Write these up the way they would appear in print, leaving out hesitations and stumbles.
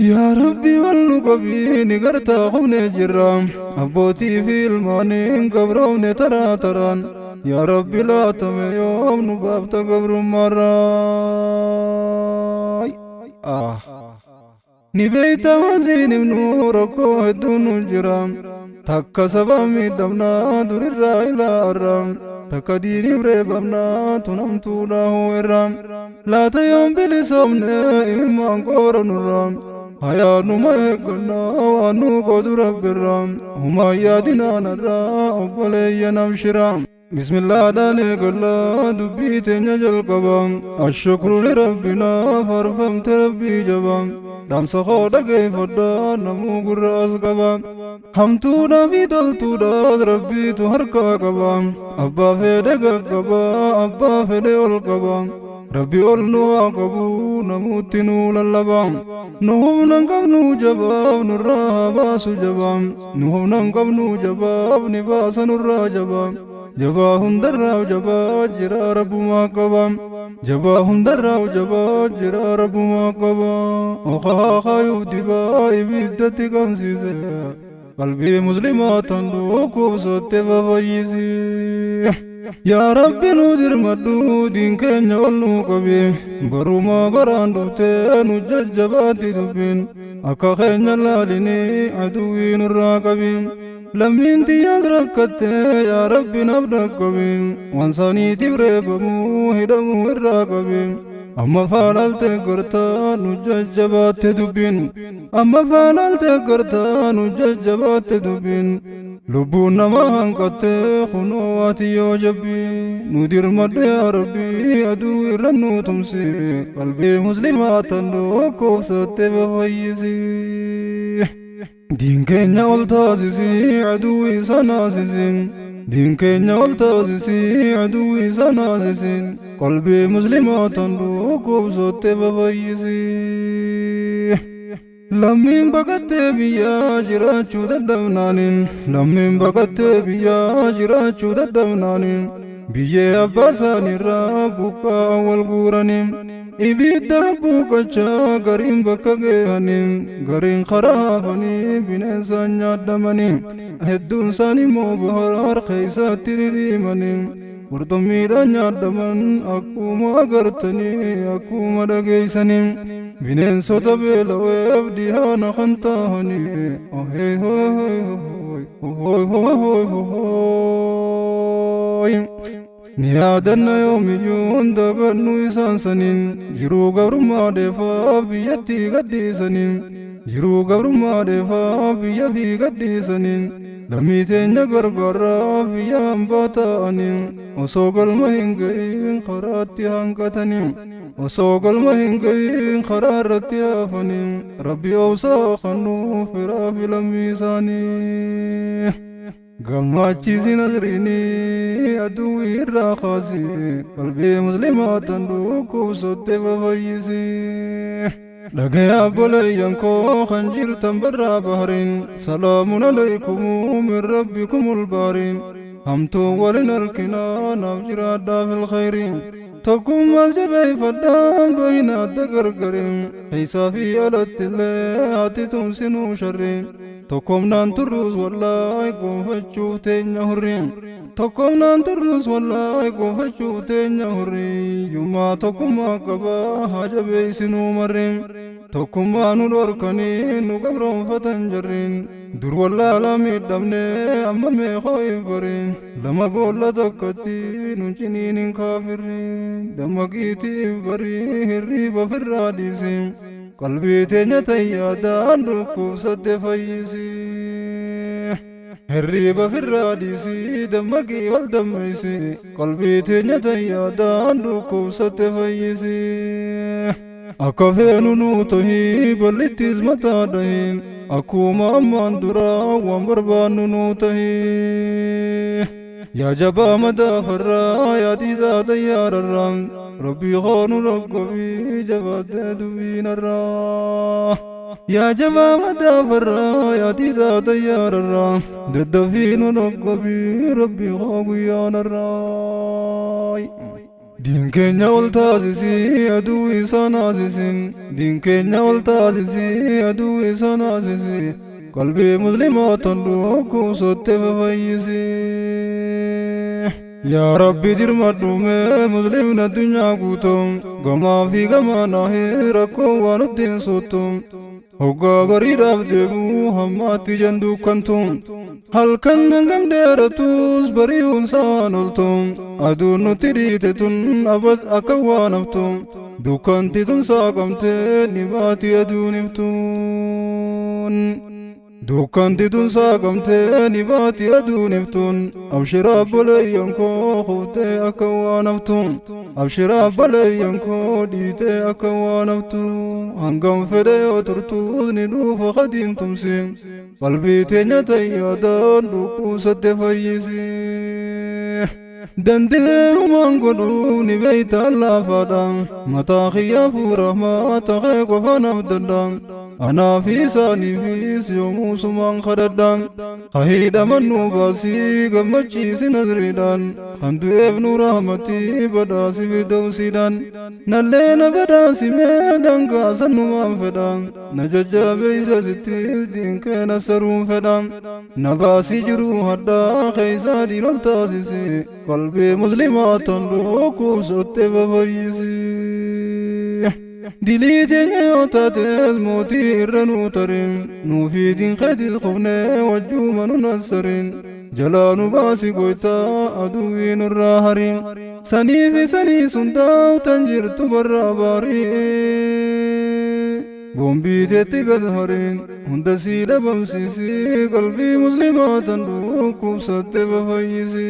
Yaa Rabbi wallu qabii ni gartaa qubne jirra abbootii fi ilmaaniin gabroomne taraa taraan. Yaa Rabbi laatame yoom nu baafta gabrummaarraa. Ni beeyta waziin ibnu rakkoo hedduun nu jira takka saba miidhamnaa durirraa ilaa takka diiniif reebamnaa tunamtuudhaa irraa laata yoom bilisoomne imimmaan qoora nurraa hayaa numa eeggannaa waan nu qoodu rabbirraa humaa yaadinaanarraa obboleeyyan abshiraa. بسم الله داني قلا دبي تنيا جلقبا الشكر لربنا فرفمت ربي جبا دام سخودا كيف نمو قر أسقبا همتونا في دلتودا ربي تهركا قبا أبا فيدك قبا أبا فيدي القبا ربي أولنو قبو نموت نول اللبا نهم ننقبنو جباب نراها باسو جبا نهم ننقبنو جباب نباس نرا جبا جبا هندراو جبا جرا رب ما قبا جبا هندراو جبا جرا رب ما قبا وخا خايف دبا إبدتي كمسيسي قلبي مسلمات دوكو صوت ففيسي. يا ربي نودر مدود كن يولو قبي بروما بران دوتين وججبات دبين أكا خين لالني عدوين الراقبين لمن تيازركت يا ربي نبدأ قبين وانساني تبريبمو هدمو الراقبين أما فعلت قرطان وججبات دبين أما فعلت قرطان وججبات دبين لبونا ما هنقت خنواتي يوجبي ندير مد يا ربي أدو رنو تمسي قلبي مسلمات دوكو ستفيسي دين كينيا والتاسسي عدوي سناسسين دين كينيا والتاسسي عدوي سناسسين قلبي مسلمات دوكو ستفيسي. لمن بقت بيا جراچو ددمنانين لمن بقت بيا جراچو ددمنانين بيا أباساني رابوكا أول غورانين إبيد ربوكا چا غرين بكا گهانين غرين خرافني بنسان يادمنين هدون ساني مو بهرار خيسا تريمنين قرطميدان nyaadaman akkuma agartanii akkuma dhageessanii bineensota beela'eef dhihaana kan ta'anii ni yaadanna yoomiyyuu dagannu isaan saniin jiruu gabrummaa dheefaaf biyyatti gadhiisaniin jiruu gabrummaa dheefaaf biyya fi gadhiisaniin lammii teenya gargaaraaf biyya hambaa ta'aniin osoo galma hin ga'iin karaatti hanqataniin osoo galma hin ga'iin karaa irratti hafaniin rabbi obsaa kennuu firaa fi lammii isaanii. Gammachiisi nasriinii aduu irraa kaasi qalbii muslimaatan dhukkubsatte fayyisi. Dhagaya obboleeyyan koo kan jirtan barraa bahariin salaamun alaykum min rabbikumul baariin hamtuu walin arkinaa naaf jiraadhaa fil khayriin tokkummaas jabeeffadhaan bayna adda gargariin keessaa fi alatti illee ati tumsinuu sharriin tokkomnaan turruus wallaahi gonfachuuf teenya hurriin tokkomnaan turruus wallaahi gonfachuuf teenya hurriin yummaa tokkummaa qabaa haa jabeessinuu marriin tokkummaa nu dhorkanii nu gabroonfatan jarriin dur wallaalaa miidhamne amma meeqooif bariin lama boolla takkatti nu ciniin hin kaafirriin dammaqiitiif barii hirriiba firraa dhiisiin qalbii teenya tayyaadaan dhukkubsatte fayyisi. Hirriiba firraa dhiisii dammaqii wal dammaysi qalbii teenya tayyaadaan dhukkubsatte fayyisi. Akka feenu nuu tahii ballittis mataa dhahiin akkuma ammaan duraa waan barbaannu nuu tahii. Yaa jabaa madaafarraa yaa diidaa xayyaararraa rabbii koonu rakkobii jabaatee dubbiinarraa. Yaa jabaa madaafarraa yaa diidaa xayyaararraa daddafiinu rakkobii rabbii koo guyyaanarraa. Diin keenya ol taasisii aduu isa naasisin. Diin keenya ol taasisii aduu isa naasisi. Qalbii muslimaa tan dhukkubsatte fayyisi. Yaa Rabbi dirmadhume muslimni addunyaa guutuu gamaa fi gamaa naahee rakkoo waan nutti hin sottu. Hoggaa bariidhaaf deemuu hammaatti janduukkantu. Halkan hangam dheeratus bari'uun saan oltu. Aduun nutti dhiite tun abad akka waan haftu. Dukkanti tun saaqamtee ni baati aduun iftuun. Dukkanti tun saaqamtee ni baati aduun iftuun. Abshira obboleeyyan koo kuftee akka waan haftu. Abshira obboleeyyan koo dhiitee akka waan haftu. Hangam fedhe yoo turtuus ni dhufa qadiim tumsi. Qalbii teenya tayyaadaan dhukkubsatte fayyisi. Dandeemumaan godhuu ni beeyta laafaadha. Mataa kiyyaa fuurahmaa ta'ee qofa naaf dadha. Anaa fi isaaniifis yoomuu sumaan kadhadha. Kahiidhaman nu baasii gammachiisi nazriidhaan. Kan du'eef nu rahmatii badhaasi firdawsiidhaan. Nallee na badhaasimee dangaa sannumaan fedha. Na jajjabeessa sittis diinkee na saruun fedha. Na baasii jiruu hadhaa keeysaa diin ol taasisi. Qalbii muslimaa tan dhukkubsatte fayyisi. Dilii teenya yoo taates mootii irra nuu tarin. Nuufi diin keetis qofnee wajjuma nu nassarin. Jalaa nu baasi goytaa aduwwii nurraa harin. Sanii fi sanii sundaa'u tan jirtu barraa baarii. Boombii teetti gad harin hunda sii dhabamsiisi. Qalbii muslimaa tan dhukkubsatte fayyisi.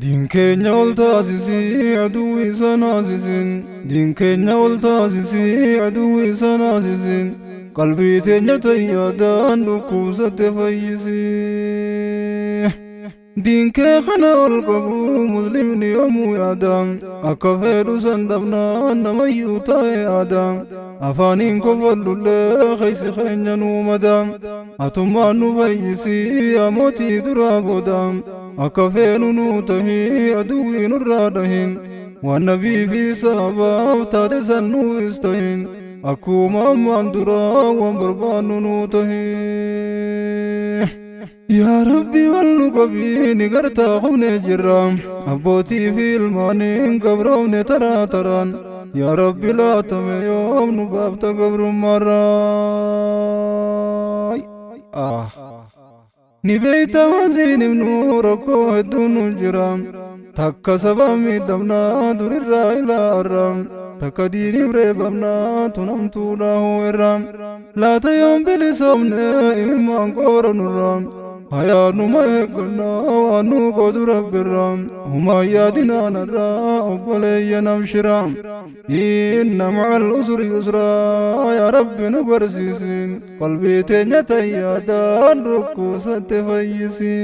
Diin keenya ol taasisii aduu isa naasisin. Diin keenya ol taasisii aduu isa naasisin. Qalbii teenya tayyaadaan dhukkubsatte fayyisi. Diin kee kana ol qabu muslimni yoomuu yaada. Akka fedhu san dhabnaan namayyuu taa'e yaada. Afaaniin kofallullee keeysi keenya nuu mada. Atummaan nu fayyisi yaa mootii duraa booda. Akka feenu nuu tahii aduwwii nurraa dhahin. Waan nabii fi sahabaaf taate san nuufis tahin. Akkuma ammaan duraa waan barbaannu nuu tahi. Yaa Rabbi wal nu qabii ni gartaa qubnee jirra. Abbootii fi ilmaaniin gabroomne taraa taraan. Yaa Rabbi laatame yoom nu baafta gabrummaarraa. Ah. Ni beeyta waziin ibnu rakkoo hedduun nu jira. Takka saba miidhamnaa durirraa ilaarra. Takka diiniif reebamnaa tunamtuudha irra. Laata yoom bilisoomne imimmaan qoora nurra. Hayaanuma eeggannaa waan nu qoodu rabbirra. Humaan yaadinaanarraa obboleeyyan abshira. Inna ma'al usri yusraa yaa Rabbi nu barsiisin. Qalbii teenya tayyaadaan dhukkubsatte fayyisi.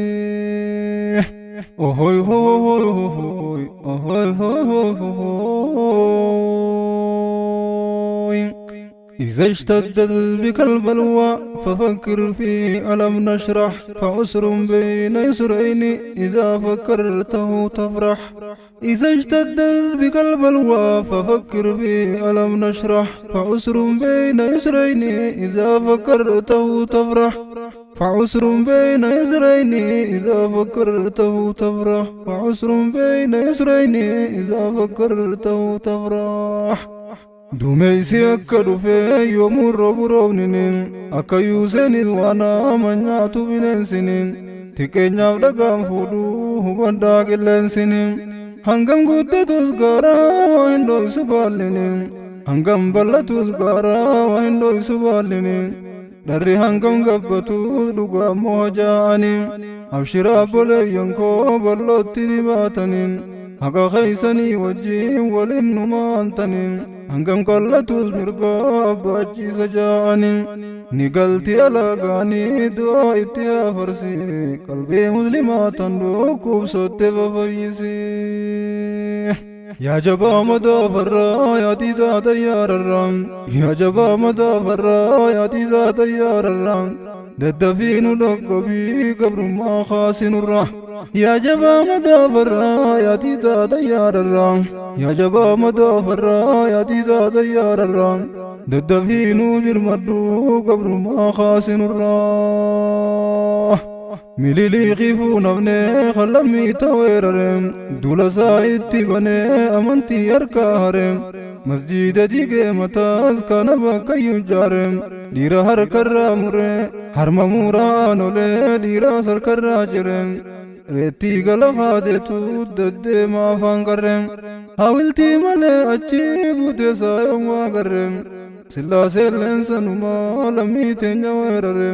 Ohoy hoy hoy hoy ohoy hoy hoy hoy. إذا اشتدت بك البلوى ففكر في ألم نشرح. فعسر بين يسرين إذا فكرته تفرح. إذا اشتدت بك البلوى ففكر في ألم نشرح. فعسر بين يسرين إذا فكرته تفرح. فعسر بين يسرين إذا فكرته تفرح. فعسر بين يسرين إذا فكرته تفرح. Dumeessi akka dhufee yoomuu roobu roobniniin. Akka yuuseenis waan nama nyaatu bineensiniin. Xiqqeenyaaf dhagaan fuudhuu hubadhaa qilleensiniin. Hangam guddatus gaaraa waa hin dho'isu baalliniin. Hangam bal'atus gaaraa waa hin dho'isu baalliniin. Dharri hangam gabbatus dhugaa immoo hajaa'aniin. Abshira obboleeyyan koo bal'ootti ni baataniin. Haqa keeysanii wajjin waliin nu maantaniin. Hangam qallatus mirgaa abbaachiisa jaa'aniin. Ni galti alaagaanii du'aa itti hafarsi. Qalbii muslimaa tan dhukkubsatte fayyisi. Yaa jabaa madaafarraa yaa diidaa xayyaararraa. Yaa jabaa madaafarraa yaa diidaa xayyaararraa. Daddafii nu dhaqqabii gabrummaa kaasinurraa. Yaa jabaa madaafarraa yaa tiitaa xayyaararraa, yaa jabaa madaafarraa yaa tiitaa xayyaararraa, daddafiinuu jirmadhu gabrummaa kaasinurraa. Mililiiqifuu nafnee kallammii ta'weerare, duula isaa itti banee amantii harkaa hare. Masjiida diigee mataas kana bakkayyuu ijaare, dhiira harkarraa mure, harma muraan olee dhiiraas harkarraa cire. Reettii galafaateetu deddeema afaan qarre, hawiltii malee achi buutee saayoon waa garre. Sillaaseen leensanumaa lammii teenya weerare.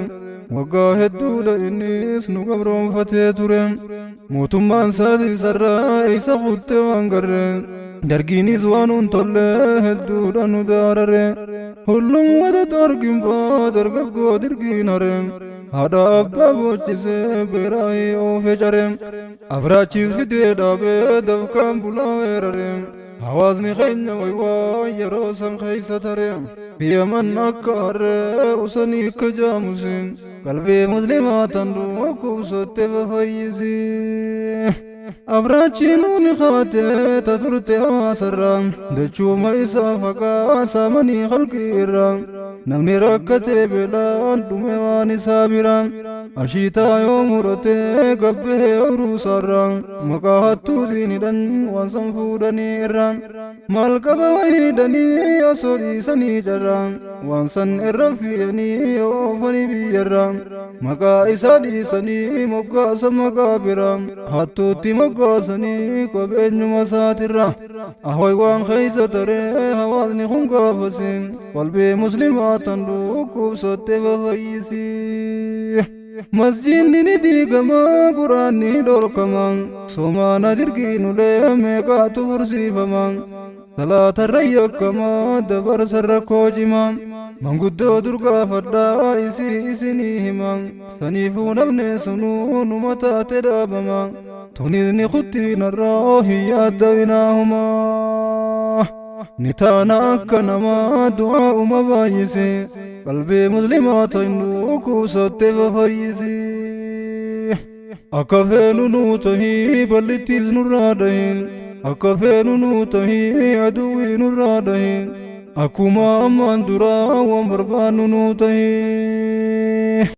Waggaa hedduudha innis nu gabroonfatee ture. Mootummaan isaatis sarraa isa kuttee waan garre. Dargiinis waan hun tolle hedduudha nu daarare. Hullum wada torginfaa dargaggoo dirgiin hare. Haadha abbaa boochisee beeraayii oofee care. Abraachiis fidee dhaabee dafkaan bulaa weerare. Hawaasni keenya waywaa yeroo san keessa tare. Biyyaman akka harree usanii akka jaamusi. Qalbii muslimaa tan dhukkubsatte fafayyisi. Abraachiin ni qabatee ta turte hawaasarraa, dachuuma isaa faqaa saamanii halqii irraa. Namni rakkatee beelaan dhume waan isaa bira. Ashiitaa yoo muratee gabbee oruusaarraa, maqaa hattuutiin hidhan waan san fuudhanii irraa. Maal qaba wayiidhanii osoo dhiisanii carraa, waan san irra fi'anii oofanii biyyarraa. Maqaa isaa dhiisanii moggaasa maqaa biraa, hattuutti moggaasanii qabeenyuma isaatirra. Ahoy waan keessa taree hawaasni kun gaafasi, qalbii muslimaa tan dhukkubsatte fafayyisi. Masjiidni ni diigama, quraanni dhorkama, somaana dirqiinulee meeqaatu fursiifama. Salaatarra yakkama dabarsa rakkoo cima, manguddoo durgaafadhaa isii isinii hima. Saniifuu namni sunuu numa taate dhaabama, tunis ni kuttiinarraa hin yaaddawinaahuma. Ni taana akka namaa du'aa uma baay'ise, qalbii muslimaa tan dhukkubsatte fafayyisi. Akka feenu nuu tahii ballittiis nurraa dhahin, akka feenu nuu tahii aduwwii nurraa dhahin, akkuma ammaan duraa waan barbaannu nuu tahii.